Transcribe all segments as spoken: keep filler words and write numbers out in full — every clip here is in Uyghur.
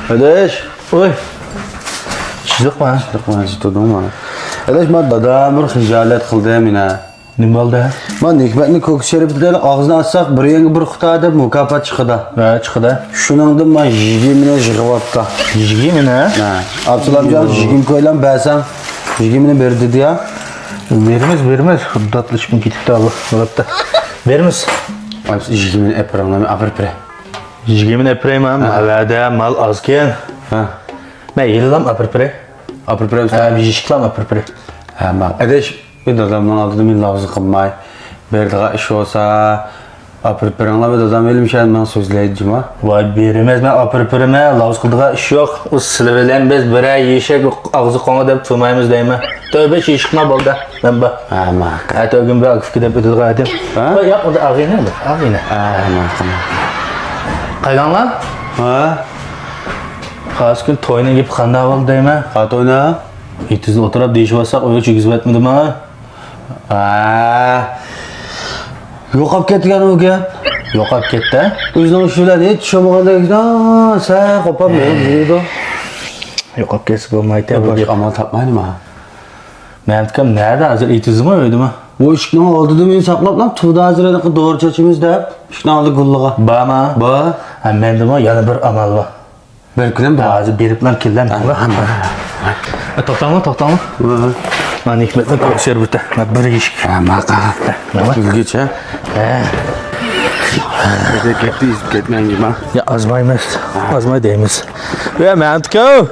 ئاداش. ۋوي. چىدىقما؟ چىدىقما، تۇردۇڭما؟ ئاداش، ما دادام بىر خىجالەت قىلدى مېنى. نېمە بولدى؟ ما نېمەتنى كوكا شەربىتى دەيلى، ئاغزىنى ئاچساق، بىر يەڭگە بىر قۇتا دەپ مۇكاپات چىقىدۇ. ھە، چىقىدۇ. شۇنىڭدىن ما يىگىرمىنى يىغىۋاپتۇ. يىگىرمىنى؟ ھە. ئابسالامجان، يىگىرمە كويلام بەرسەڭ، يىگىرمىنى بېرىدۇ دېدى يا. بېرىمىز، بېرىمىز. خۇددى داتلىشىپمۇ كېتىپتۇ، بولۇپتۇ. بېرىمىز. يىگىرمىنى ئەپ بېرىڭلار، مەن ئاپىرىپ بېرەي. يىگىرمىنى ئەپ بېرەيمۇ؟ ھە. ئەۋەدە مال ئازكەن. ھە. مەن ھېلىلام ئاپىرىپ بېرەي. ئاپىرىپ بېرەمسەن؟ ھە، يېشىكلام ئاپىرىپ بېرەي. ھە، ماقۇل. ئاداش، دادامنىڭ ئالدىدا مېنى لافزا قىلماي. بېرىدىغان ئىش بولسا، ئاپىرىپ بېرىڭلار، دادام ھېلىمۇ شۇ ماڭا سۆزلەيدۇ جۇما. ۋاي، بېرىمىز، مەن ئاپىرىپ بېرىمەن، لافزا قىلىدىغان ئىش يوق. ئۇ سىلەر بىلەن بىز بىرەر يېشەك ئاغزى قوڭى دەپ تۇرمايمىز دەيمەن. تۆبە، يېشىكما بولدى. مەن بار. ھە، ماقۇل. ئەتە ئۆگۈن بىر ئاكا-ئۇكا دەپ ئۆتىدىغان ئادەم. ھە؟ ۋاي، ياق، ئۇدا ئاغىنە بار، ئاغىنە. ھە، ماقۇل. قايداڭلار؟ ھە؟ قارسى كۈن توينىڭ گېپى قانداق بولدى دەيمەن. قا توينا؟ ئېتىزدا ئولتۇرۇپ دېيىشىۋاتساق، ئۆيگە كىرگۈزۈۋەتمىدىما؟ ھە. يوقاپ كەتكەن ئۇ گەپ. يوقاپ كەتتى؟ ئۆزىنىڭ ئىشى بىلەن ھېچ چۈشەنمىگەندەك، سەل قوپالماي يۈرىدۇ. يوقاپ كەتسە بولمايتتى بۇ گەپ. باشقا ئامال تاپمايدىما؟ مەمتىكام نەدە ھازىر، ئېتىزدىمۇ، ئۆيدىمۇ؟ بۇ ئىشىكنىڭ ئالدىدا مېنى ساقلاپلا تۇردى، ھازىر ھېلىقى دورا چاچىمىز دەپ، ئىشىكنىڭ ئالدىدا گۇللىغا. بارمۇ؟ بار. ھە، مەندىمۇ يەنە بىر ئامال بار. بىر كۈنۈم بار. ھازىر بېرىپلا كېلەم. ھە، ھە، ھە. ئە، توختاڭلار، توختاڭلار. ھە. مانا نېمەتنىڭ كوكا شەربىتى. مانا بىر يېشىك. ھە، ماقۇل. ھە، مانا. ئۆلگۈچە. ھە. بىر گەپنى ئېزىپ كەتمەڭ، جۇما. يا، ئازمايمىز. ئازماي دەيمىز. يا، مەمتىكام.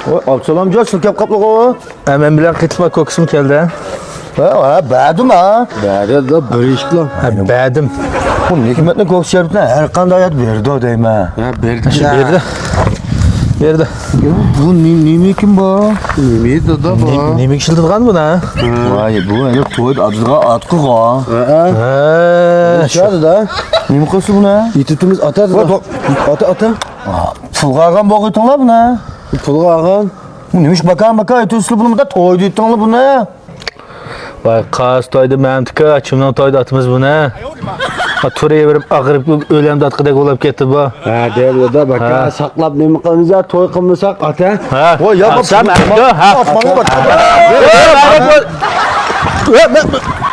ۋاي، ئابدۇسالامجان، سىز كەپ قاپلىغۇ. ھە، مەن بىلەن قېتىپلا كوكىسىمۇ كەلدى. ھە، ھە، بەردىم ھە. بەردى، بىر ئىشلا. ھە، بەردىم. بۇ نېمەتنىڭ كوكا شەربىتىنى ھەر قانداق يەردە بېرىدۇ دەيمەن. ھە، بېرىدى. بېرىدى. بېرىدى. بۇ نېمە، نېمە ئىكەن بۇ؟ نېمە دادا بۇ؟ نېمە ئىشلىتىدىغان بۇ ھە؟ ۋاي، بۇ ئەنە تويدا ئاتىدىغان ئاتقىغۇ. ھە. ھە. نېمە قىلسا بۇنى؟ ئېتىتىمىز ئاتادا. ئاتا، ئاتا. پۇلغا ئالغان بولغىيتىڭلار بۇنى. پۇلغا ئالغان. نېمىش باكا باكا ئېتىۋېتىسىلەر بۇنى، بۇندا توي دېيىتىڭلار بۇنى. ۋاي، قايسى تويدا مەمتىكا، كىمنىڭ تويدا ئاتىمىز بۇنى؟ ھە، تۇرۇۋېرىپ ئاغرىپ ئۆلەمدە ئاتقۇدەك بولۇپ كەتتى بۇ. ھە، دەۋلىدە باكا ھە. ساقلاپ نېمە قىلىمىز يا، توي قىلمىساق ئاتا. ھە. ۋاي، يا، ھە، بۇ سەن پۇل-، ئەمدى، ھە. ئاتماڭ بۇ. ھە، ھە، ھە.